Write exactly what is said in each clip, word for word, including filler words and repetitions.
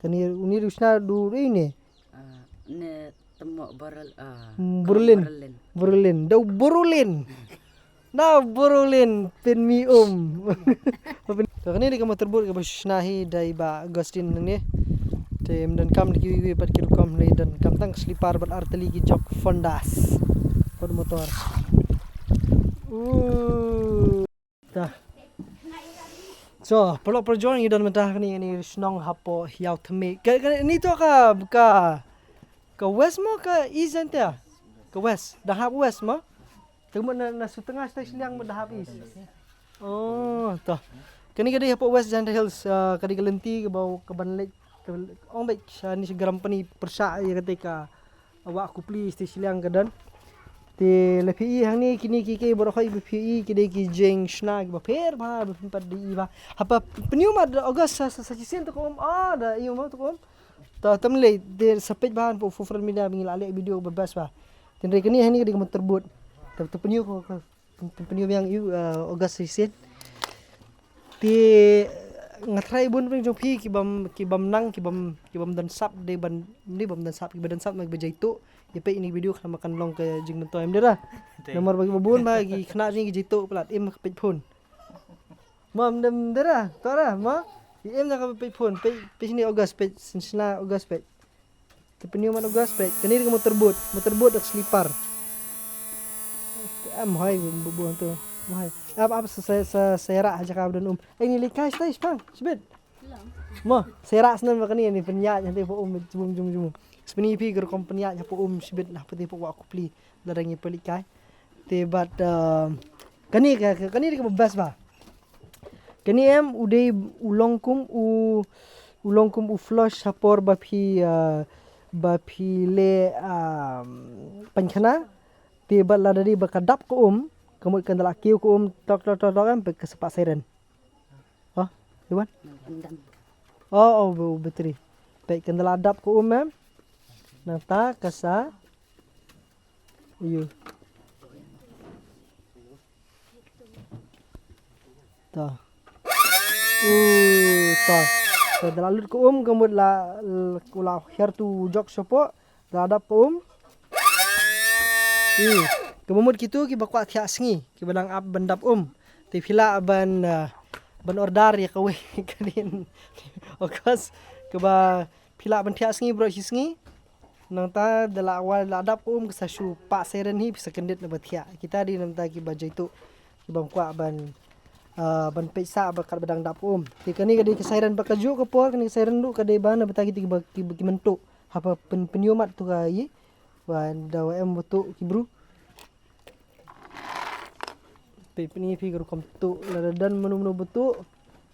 Kane uni u shna da u dei ne. Ah, ne temo barrel ah Berlin. Berlin. Berlin. Da u Berlin. Da u Berlin pynmih um. To kane dei ka motorboat kaba shna hi da i Bah Augustine ne. Te ym donkam da kiwei kiwei pat ki rukom, ne donkam tang slipar bad artylli ki jok fondas. Bad motor. Uh. Ta. So, paralok parajor, ngi don mynta kane kane shnong hapoh Ïawthmieh. Kane to ka ka ka west mo ka east jan te? Ka west. Da hap west mo. Te mo na na sutnga stai shiliang mo da hap east. Oh, to. Kane ka dei hapoh West Jaintia Hills, ah, ka dei ka lynti kaba ka ban leit ong beit sha ni sha Gram Pani pyrshah ïa kata ka Wah Kupli stai shiliang ka don. Te la phi i hangne kine ki ki baroh ki ba phi i ki dei ki jingshna kiba pher bha ba phin pat dei i bha. Haba pynïoh mat da August sa sa shisien to ka um ah da ïoh mo to ka um. Ta tam lei de sa peit bha hapoh social media ba ngi la leh video ba best bha. Tynrai kane hangne ka dei ka motorboat. Ta ta pynïoh ko ka pynïoh biang ïa u August shisien. Te nga tharai bun bun jong phi ki bym ki bym nang ki bym ki bym don sap de ban ni bym don sap ki ba don sap ma ki ba jaituh. Ïa peit ïa ni video khnang ba kan long ka jingmyntoi em dei ra. Namar ba ki ba bun ba ki khynnah jong ngi ki jaituh palat im ka peit phone. Mo em dei ra to ra mo. Ki im na ka peit phone peit peit shini August peit shisien August peit. Te pynïoh man August peit. Kane ka motorboat, motorboat da ka slipar. Am hoi bu bu tu. Hoi. Ap ap sa sa sa sa ïarah ha jaka ba don um. Ai ni likai stai spang. Sibit. Mo, sa ïarah snem ba kane ni pynïaid hynte pa um jum jum jum. Spini phi ka rukom pynïaid ha pa um sibit na pa te pa Wah Kupli. Lada ngi pynlikai. Te bad kane ka kane ka best ba. Kane em u dei u long kum u u long kum u flush ha por ba phi ah, ba phi leh ah, pynkhana. Te bad lada dei ba ka dap ka um ka mut kan da la kiew ka um tok tok tok tok em peit ka sa pah siren. Oh, Iwan. Ngan dam. Oh, oh, bu battery. Peit kan da la dap ka um em. Nangta ka sa Ayu. Ta. Uh, ta. Ta da la lut ka um ka mut la la hiar tu jok shapoh. Da la dap ka um. Uh. Ka mut kitu ki ba kwah thiah sngi ki ba dang ap ban dap um. Te phi lah ban ah, ban order ïa kawei ka din. Of course ka ba phi lah ban thiah sngi bro shi sngi. Nangta da la wa la dap ka um ka sa shu pah siren hi phi sa kyndit na ba thiah. Kita dei nangta ki ba jaituh ki bym kwah ban ah, ban peit sah ba kat ba dang dap ka um. Te kane ka dei ka siren ba ka juh ka por kane ka siren ruh ka dei ba na ba ta ki ki ba ki, ki myntuh. Haba pyn pynïoh mat tu ka i. Ba da wa em ba tuh ki bru. Peit pyni phi ka rukom tuh lada don mano mano ba tuh.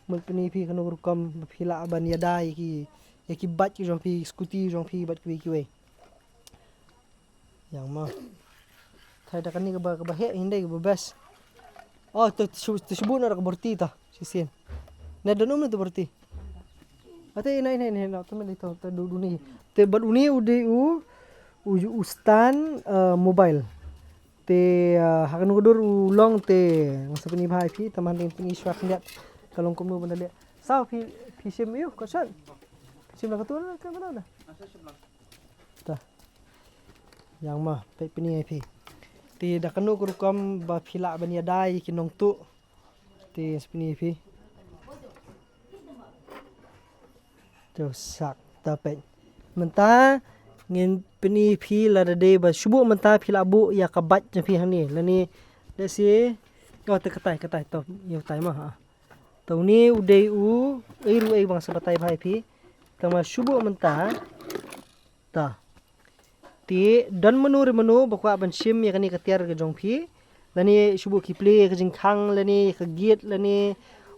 Mut pyni phi kano ka rukom ba phi lah ban ïada ïa ki ïa ki bike ki jong phi, scooty jong phi bad kiwei kiwei. Yang ma. Thai da kani kaba kaba heh hynrei kaba best. Oh to to shu na da ka borti ta shisien. Na don um na to borti. Ate ina ina ina ina to meli to to du du ni. Te bad uni u dei u u u stand uh, mobile. Te uh, ha kanu dur u long te ngasa pyni bha phi taman ding pyni shwa khyndiat. Ka long kumno ban da leh. Saw phi phi shim yu ka shon. Shim la ka tu ka mana na. Ta. Yang ma peit pyni phi. Te da kanu ka rukom ba phi lah ban ïada ïa ki nongtuh. Te pyni phi. Te sak ta peit. Mynta ngin pyni phi lada dei ba shu buh mynta phi lah buh ïa ka bike jong phi hangne. Lane da si. Oh te katai katai to ïa utai ma ha. To uni u dei u ei ruh ei bang sa batai bha ïa phi. Tang ma shu buh mynta. Ta. Te don mano re mano ba kwah ban shim ïa kane ka tiar ka jong phi. Lane shu buh ki plie ka jingkhang lane ka gate lane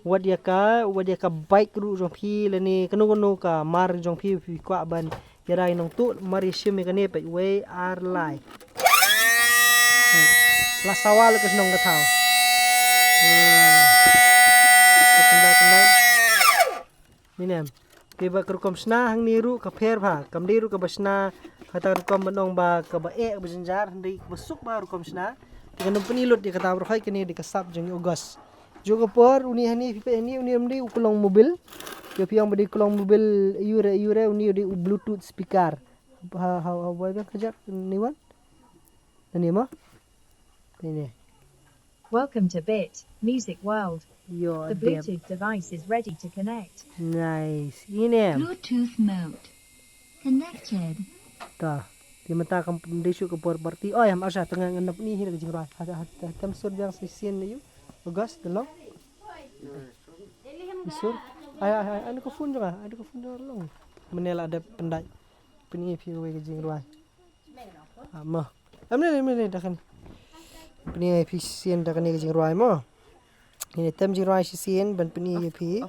wat ïa ka wat ïa ka bike ruh jong phi lane kano kano ka mar jong phi phi kwah ban ïada ïa nongtuh mar ïa shim ïa kane peit wei ar lai. La sawa la ka shnong ka thaw. Ka tendai tendai. Minem. Te ba ka rukom shna hangne ruh ka pher bha. Kam dei ruh kaba shna kata rukom ban ong ba kaba eh ba jynjar hynrei kaba suk ba rukom shna. Te kan ym pyni lut ïa kata ba rhoi kane dei ka sap jong i August. Ju ka por uni hani phi peit hani uni ym dei u ka long mobil. Ïa phi ong ba dei ka long mobile, ïure, ïure, uni dei u Bluetooth speaker. Ha, ha, ha, wai bang kajak ni wan. Ni mo. Ni ni. Welcome to Bit Music World. Yo, The dep. Bluetooth device is ready to connect. Nice. Ini. Bluetooth mode. Connected. Ta. Di mata kam di shu ka por party. Oh, ya, masa tengah ngenap ni hir ka jingrwai. Hata, hata, tam sur biang sisien ni yu. August, the long. Sur. Ai, ai, ai, ada ka phone juga. Ada ka phone juga long. Menela ada pendai. Peni phi wei ka jingrwai. Ah, mo. Am ne, ne, ne, da kane. Peni phi sien da kane ka jingrwai mo. Ini tem jingrwai shisien ban peni ïa phi.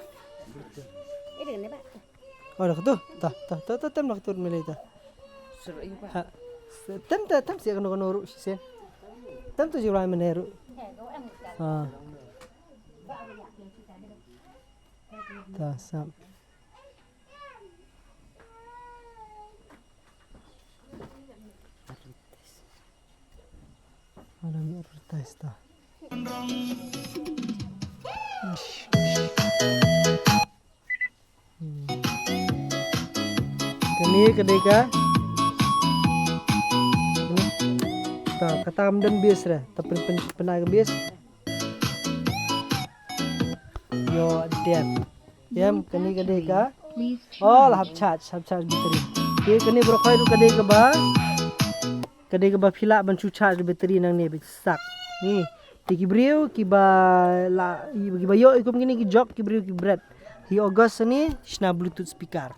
Oh, da katu. Ta, ta, ta, ta, tem da katu mele ta. Ha. Tem ta, tem sia kano kano ruh shisien. Tem tu jingrwai mene ruh. Ha. Ta, sap. Ada mi advertise ta. Hmm. Kane ka dei ka. Ta, kata kam don bass re. Ta pyn, pyn, pynai ka bass. Yo, dep. Em, kane ka dei ka. All hap charge, hap charge battery. Te kane baroh khoit ruh ka dei kaba. Ka dei kaba phi lah ban shu charge battery nangne beit sak. Ni, te ki briew kiba la, kiba ïoh kum kine ki jok ki briew ki bret. Hi August ni, shna Bluetooth speaker.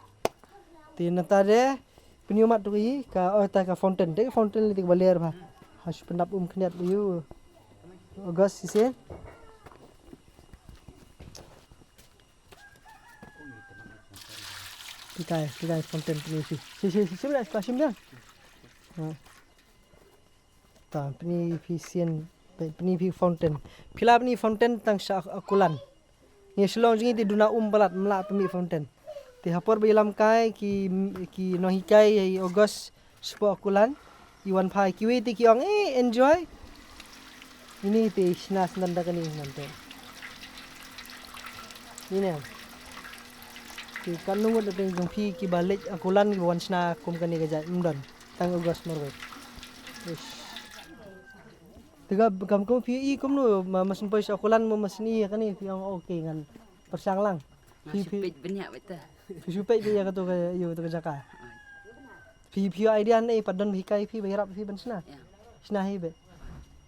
Te nangta de, pynïoh mat tu ka hi, ka, oh, ta ka fountain, te ka fountain lei te kaba ler bha. Ha shu pyndap um khyndiat ïa u August shisien. Tikai, tikai fountain pynïoh shi. Shi, shi, shi, shi, shi, shi, shi, shi. Ha. Ta, pynïoh phi sien, pynïoh phi fountain. Phi la pynïoh fountain tang sha Akulan. Ngi Shillong jong ngi te duna um palat, ym lah pynmih fountain. Te ha por ba ïalam kai ki, ki nonghikai ïa August shapoh Akulan. I wan phai kiwei te ki ong, eh, enjoy. Ini te shna sngewdon da kane ngan te. Ini. Te katno ngut na pdeng jong phi kiba leit Akulan kiba wan shna kum kane ka jait, ym don. Tang August marwei. Ish. Te ka kam kum phi i kumno ma, ma shu poi sha Kulan mo ma shu i kane phi ong okay ngan pyrshang lang. Phi, phi shu peit bniah beit ta. Phi shu peit beit ïa kato ka, ïa kato ka jaka. Phi, phi ïoh idea ne pat don hikai phi ba ïarap phi ban shna. Ïa. Shna hi beit.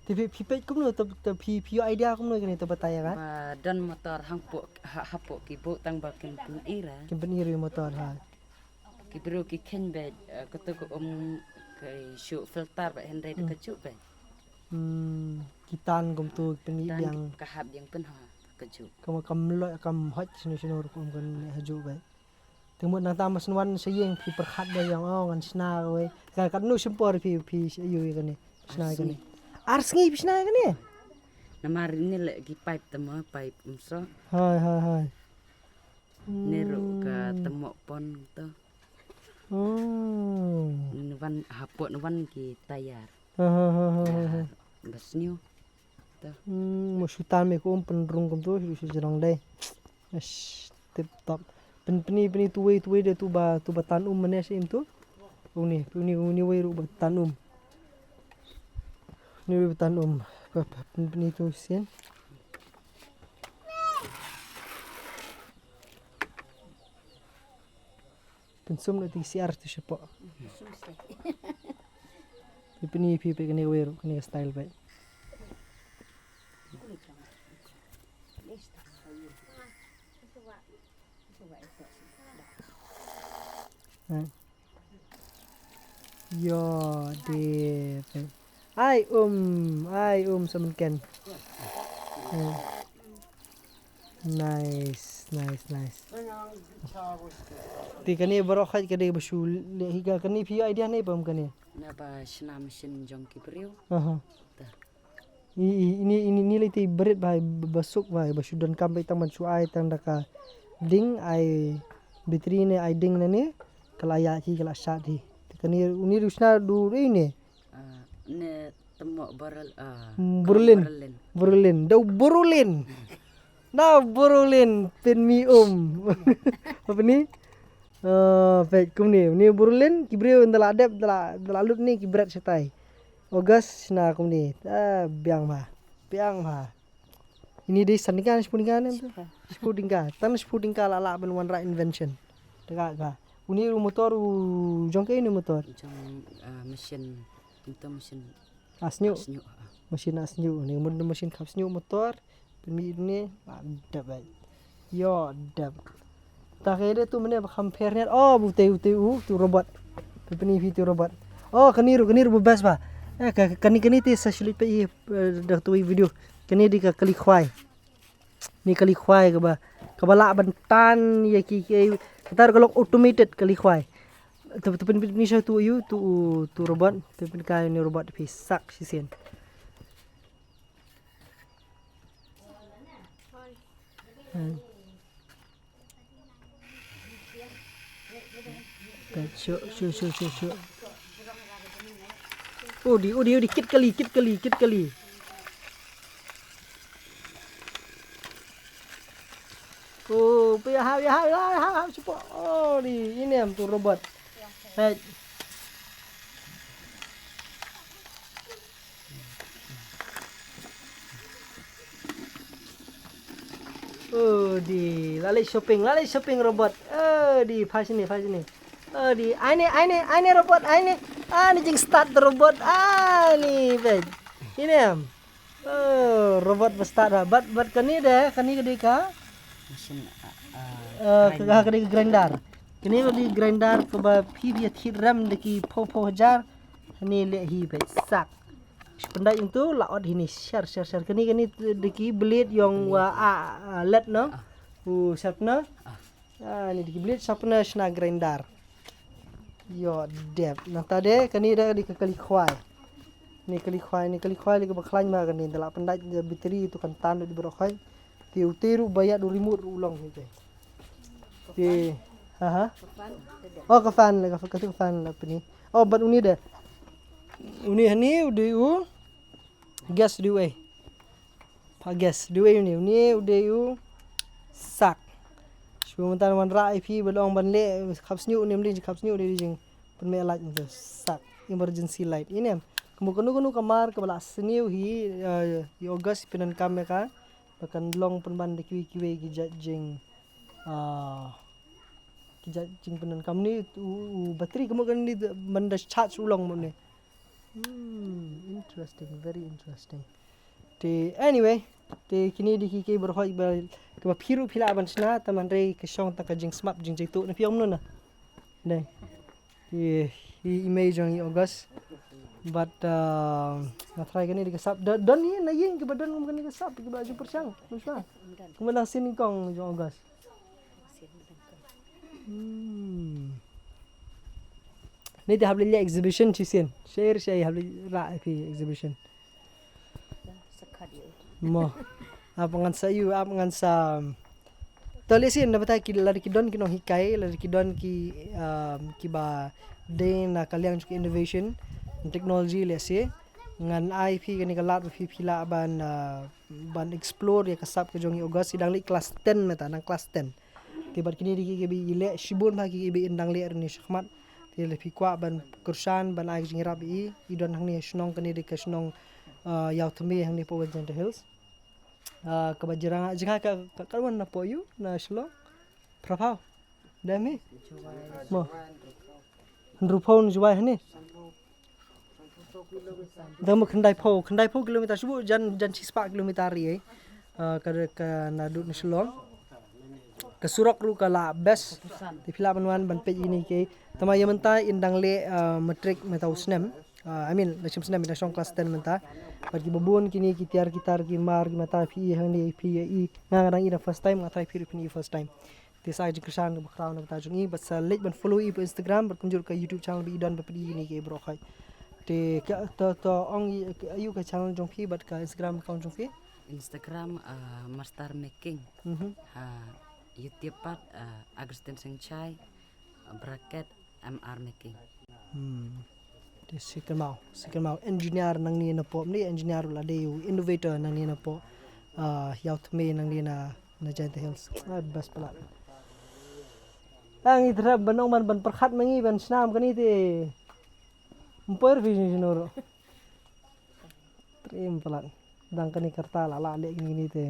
Te phi, phi peit kumno te, te phi, phi ïoh idea kumno kane te batai ïa ka. Ba don motor hangpoh ha, hapoh ki buh tang ba kin pynir. Kin pynir ïa motor ha. Ki briew ki kheiñ beit, eh, kato ka um ki shu filter beit hynrei da ka juh beit. Hmm, ki tan kumto ki pynïaid biang. Ka hap biang pynha ka juh. Ka, kam loi kam hot shano shano ruh ka um kan ha juh beit. Te mut nangta ma shu wan sha ïing phi pyrkhat beit ïa nga, oh, ngan shna kawei. Ka, katno shim por phi, phi ïa kane. Shna ïa kane. Ar sngi phi shna ïa kane. Namar ne leh ki pipe te ma pipe um soh. Hai, hai, hai. Ne ruh ka tymok pon to. Oh. Nwan hapoh nwan ki tayar. Ha, ha, ha, ha, ha. Ba sniew. To. Hmm, mo shu tan me ko um pynrung kumto shu shu jrong dei. Ash, tip top. Pyn, pyni, pyni tuwei, tuwei de tu ba, tu ba tan um mane shi im tu. Uni, uni, uni wei ruh ba tan um. Ni wei ba tan um. Pyn, pyni tu sien. Pynsum na ti siar tu shapoh. Phi pyni phi peit kane ka wei ruh kane ka style peit. Ha. Ïa de peit. Ai um, ai um sa mynken. Hmm. Nice, nice, nice. Te kane baroh khoit ka dei ba shu leh hi ka, kane phi idea ne bam kane? Na ba shna machine jong ki briew. Aha. Ta. I, i, ini, ini, ini lei te bret ba, ba suk ba, ba shu donkam ba tang ban shu ai tang da ka ding ai battery ne ai ding ne ne. Ka la ïa ki ka la shat hi. Te kane uni ruh shna du dei ne. Ah, ne tymok barrel, ah, Berlin. Berlin. Berlin. Dau Berlin. Na Borulin pynmih um. Apa ni? Oh, peit kumne. Ni Borulin ki briew da la dep da la, da la lut ni ki bret shatai. August na kumne. Ah, biang ma. Biang ma. Ini dei san tyngka ne shiphew tyngka ne? Shiphew. Shiphew tyngka. Tang shiphew tyngka la lah ban wanrah invention. Tengah ka. Uni u motor u jong kaei uni u motor? Jong, ah, machine. Pintu machine. Asnyu. Asnyu, ah. Machine asnyu. Ni mun machine khap snyu motor. Pynmih ni. Ah, dep ai. Yo, dep. Ta ka ïa tu mane ba kham pher ne. Oh, bu te u te u tu robot. Pynmih phi tu robot. Oh, kani ru kani ru bu best ba. Eh, ka- kani kani te sa shulit pa i, eh, da tu i video. Kani di ka kali khwai. Ni kali khwai kaba kaba lah ban tan ïa ki ki kata ka long automated kali khwai. Tu tu pynmih ni sha tu ïa tu tu robot. Tu pynkai ni robot phi sak shisien. Hmm. Shu, shu, shu, shu, shu. Udi, udi, udi, kit kali, kit kali, kit kali. Oh, pi ha, ha, ha, ha, ha, cuba. Oh, di, ini em tu robot. Hai. Oh, di, la leit shopping, la leit shopping robot. Oh, di, phai sini, phai sini. Oh, di, ai ni, ai ni, ai ni robot, ai ni. Ah, ni jingstart robot. Ah, ni, peit. Ini em. Oh, robot ba start dah. Bad, bad kani deh, kani ka dei ka? Machine, ah, ah, eh, ka, grinder. Ka dei ka grinder. Kani ka dei grinder kaba phi phi thied rem da ki phew phew hajar. Kani leh hi peit sak. Pyndait ïa tu la ot hini shar shar shar. Kani kani da ki blade yong wa a, a let no. U sharpener. Ah, ni da ki blade sharpener shna grinder. Yo dep. Nangta de kani da da ka kali khwai. Ni kali khwai, ni kali khwai lei kaba khlaiñ ma kani da la pyndait da battery tu kan tan di baroh khwai. Te u te ruh ba ïa u remote ruh u long hi te. Te ha ha. Oh ka fan la ka fan la pini. Oh bad uni de. Uni hani u dei u gas u dei u eh. Pha gas u dei u eh uni, uni u dei u sak. Shu mynta wanrah ïa phi ba long ban leh khap sniew uni mlien khap sniew uni jing pynmeh light mynta sak emergency light. Inem. Kumba kano kano ka mar kaba la sniew hi, eh, ïa August pyndonkam ïa ka. Ba kan long pynban da kiwei kiwei ki jait jing, ah, ki jait jingpyndonkam ni u, u battery kumno kan ni ban da charge u long mo ne. Hmm, interesting, very interesting. Te anyway, te kini di ki ki berhoi ba kiba phi ruh phi lah ban shna ta man rei ka shong ta ka jingsmap jingjaituh na phi ong mano na. Dei. Ïa, ïa i mei jong i August. But, uh, nga try kane dei ka sap. Don, don ïa na ïing kiba don kum kane ka sap kiba ju pyrshang. Kumba nang sien nyngkong jong August. Hmm. Ni te hap leit exhibition shisien. Share share hap leit rah phi exhibition. Mo. Ap ngan sa ïoh, ap ngan sa. To lehse na bata ki lada ki don ki nonghikai, lada ki don ki, um, kiba dei na ka liang jong ki innovation, technology lehse. Ngan ai phi kane ka lad ba phi phi lah ban, uh, ban explore ïa ka sap ka jong i August i dang leh class ten mynta, nang class ten. Te bad kine dei ki kiba i leh shibun bha ki kiba i dang leh rni shakhmat. Te lada phi kwah ban kyrshan ban ai ka jingïarap ïa i, i don hangne shnong kane dei ka shnong, uh, Ïawthymmai hangne hapoh West Jaintia Hills. Ah, kaba jrang jaka ka ka wan na po yu na Shillong. Phraphaw. Dami. Mo. Hynriewphew na Jowai hani. Dang mo khyndaiphew, khyndaiphew kilometer shubu jan jan shispah kilometer ri eh. Ah, ka ka na dut na Shillong. Ka surok ruh ka la best. Te phi lah ban wan ban peit ïa kine ki. Tama ïa mynta in dang leh, ah, matric mynta u snem. Ah, I mean, la shim snem ïa shong class ten mynta. Bad kiba bun kine ki tiar ki tar ki mar ki mata phi i hangne phi i nga nga dang i na first time nga trai phi ruh phi i first time. Te sa jingkyrshan ba khraw na bynta jong i bad sa leit ban follow i pa Instagram bad kumjuh ka YouTube channel ba i don ba phi i kine ki bro khai. Te ka to to ong i ayu ka channel jong phi bad ka Instagram account jong phi. Instagram, ah, Master Making. Mhm. Ah, YouTube pat, ah, Augustine Singchai, ah, bracket M R Making. Hmm. Te si kynmaw, si kynmaw engineer nangne na pop ni engineer la dei u innovator nangne na pop. Ah, ïaw thymmai nangne na, na Jaintia Hills. Ah, best palat. Ah, ngi tyrhap ban ong ban, ban pyrkhat ma ngi ban shna ma kane te. Ym poi ruh phi shim shano ruh. Trim palat. Dang kane ka rta la lah leh kine kine te.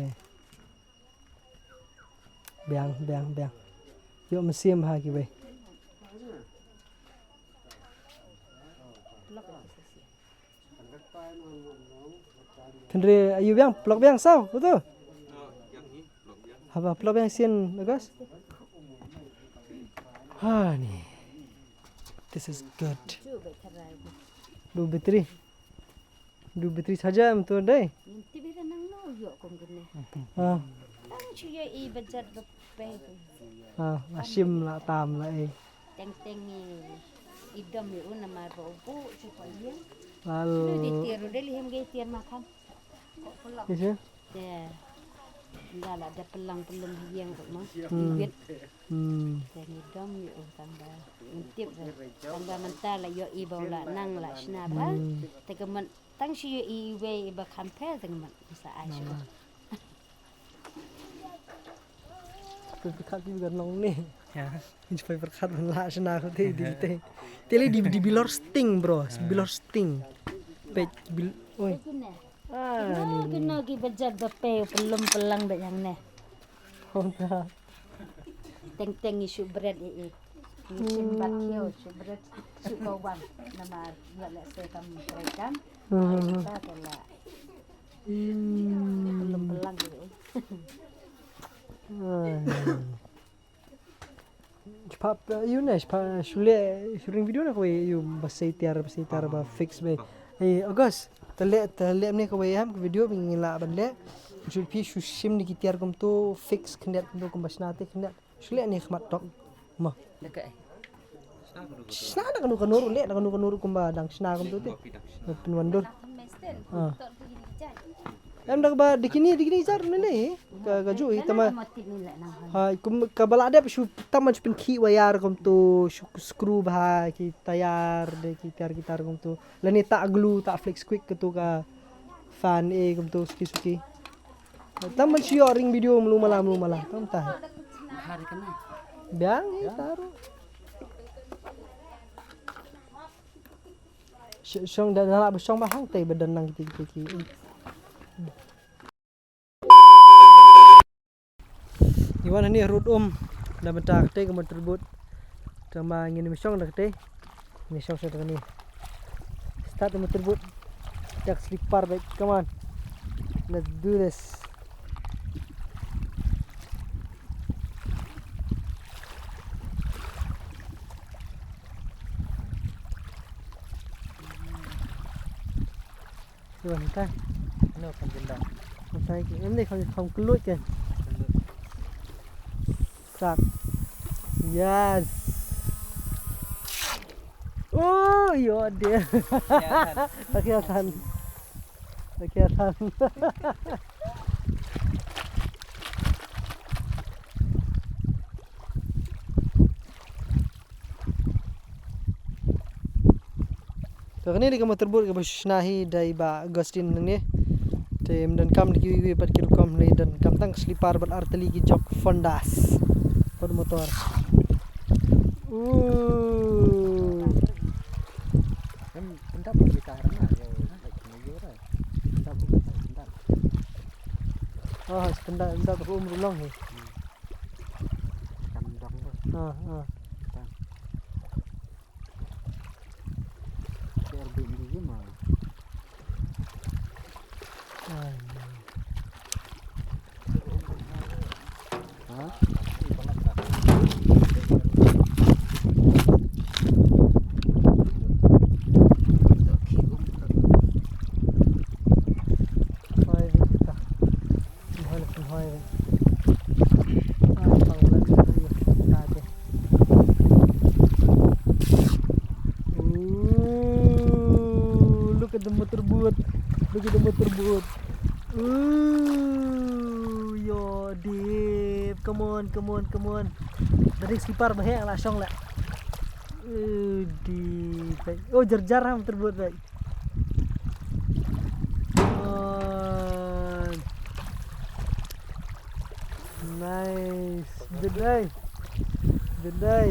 Biang, biang, biang. Ïoh mynsiem ha kiwei. Tynre aïu biang, plok biang saw, uto. Haba plok biang sien, August. Ha ni. This is good. Du battery. Du battery charger em tu dei. Ngin tip ïa nang no ïoh kum kine. Ah. Tang shu ïoh i ba jot ba pei. Ah, la shim la tam la eh. Teng teng i, i dom i u namar ba u buh shu pa ïing. Lalu. Lu di tiar u dei lei hem ga i tiar makan. Yes, sir. Te. Nga la da pynlang pynlum ha ïing ruh mo. Hmm. Ïwit. Hmm. Te ngi dom ïa u tang ba ngin tip ba. Tang ba mynta la ïoh i ba u la nang la shna ba. Hmm. Te ka mut tang shu ïoh i iwei i ba kham pher te ka mut sa ai shu. Namar. Te pyrkhat ki ba nong ne. Ya. Ngi pyrkhat ban la shna ko te di te. Te lei di, di bilor sting, bro. Bilor sting. Peit bil, oi. Ah, kino, ni. Kino ki ba jot ba pei pynlum pynlang da hangne. Hongta. Teng teng ngi shu bret i i. Ngi shim bat khiew shu bret shu bawang. Namar ïa leh se kam trei kam. Hmm. Ai ta te la. Hmm. Pynlum pynlang i i. Ah. Shipap, eh, ïu ne, shipap, shu leh, shu ring video na kawei, ïu ba sei tiar, ba sei tiar, ba fix ba. Eh, August, te leh, te leh ne kawei em, ka video ba ngi lah ban leh. Shu phi, shu shim ne ki tiar kumto, fix khyndiat kumto, kumba shna te khyndiat. Shu leh ne khmat tok. Mo. Leh ka eh. Shna da kano kano ruh, leh da kano kano ruh kumba dang shna kumto te. Pynwan dur. Ah. Em da kaba da kine, da kine jar ne lei. Ka, ka ju i tama. Ha, kum, kaba la dep shu tama shu pynkhih wire kumto, shu screw bha ki tayar, de ki tiar ki tar kumto. Lane ta glue, ta flex quick kumto ka fan e kumto suki suki. Tama shu ïoh ring video mlu mala mlu mala. Tama ta. Biang i taru. Sh-, shong da, da la ba shong ba hangtei ba don nang kiti kiti ki. Ngi wan hangne rud um da mynta katei ka motor boat. Tang ba ngin ym shong da katei. Ngin shong shong da kane. Start da motor boat. Jak slipper bike. Come on. Let's do this. Wan ta. No, kham jendang. Kham sai ki. Em dei kham, kham kylluid ke. Kylluid. Sat. Yes. Oh, yo de. Akhir san. Akhir san. To kane dei ka motor boat kaba shna hi da i Bah Augustine nangne. Te ym donkam da kiwei kiwei pat ki rukom, ne donkam tang slipper bad artylli ki jok fondas. Bad motor. Uh. Em, pyndap ki ka rana, yo, like, yo, right. Pyndap ki ka, pyndap. Oh, pyndap, pyndap ko um rulong hi. Hmm. Kan dong ko. Ah, ah. Kan. Airbnb ma. Ai. Ha? Ai, kita. Hoi, hoi. Ai, pang lan, ta te. Ooh, look at the motorboat. Look at the motorboat. Ooh, yo, deep. Come on, come on, come on. Dari slipper ba heh la shong la. Ooh, deep. Oh, jar jar ha motorboat, bhai. Come on. Nice. Bit dei. Bit dei.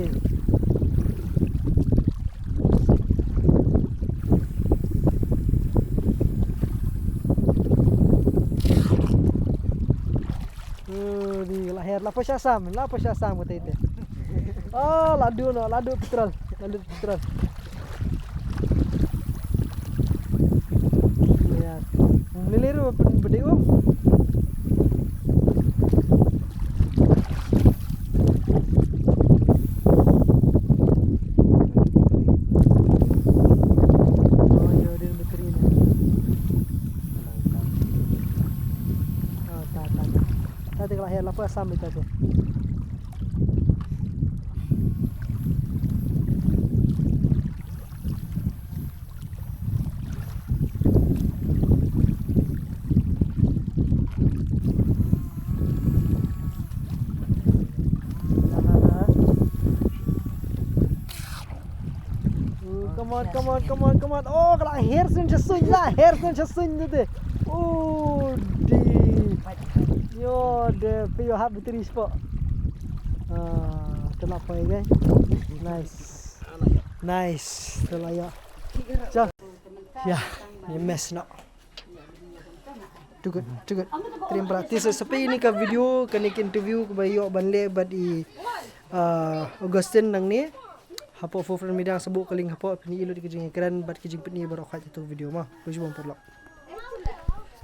Oh, di la her, la poi sha sam, la poi sha sam kata ite. Oh, la duh noh, la duh petrol, la duh petrol. Ya. Lili ruh pun bedi um. Oh, yo, din bateri ni. Oh, ta, ta, ta. Ta, ta, la her, la poi sam ita tu. Oh, come on, come on, come on, come on. Oh, ka la her sien sha suiñ, la her sien sha suiñ tu te. Oh, di. Yo, de, pe yo hap bateri spot. Ah, te la poi ke. Nice. Nice. Te la ïa. Cha. Ya, ni mess noh. Too good, too good. Trim practice. Sa phi ïa kane ka video, kane ka interview kaba ïoh ban leh bad i, ah, Augustine nangne. Hapoh Four Front Media, sa buh ka link hapoh, phin ïohi lut ïa ka jingïakren bad ka jingpyni baroh kawei ha katu ka video mo. Khublei shibun paralok.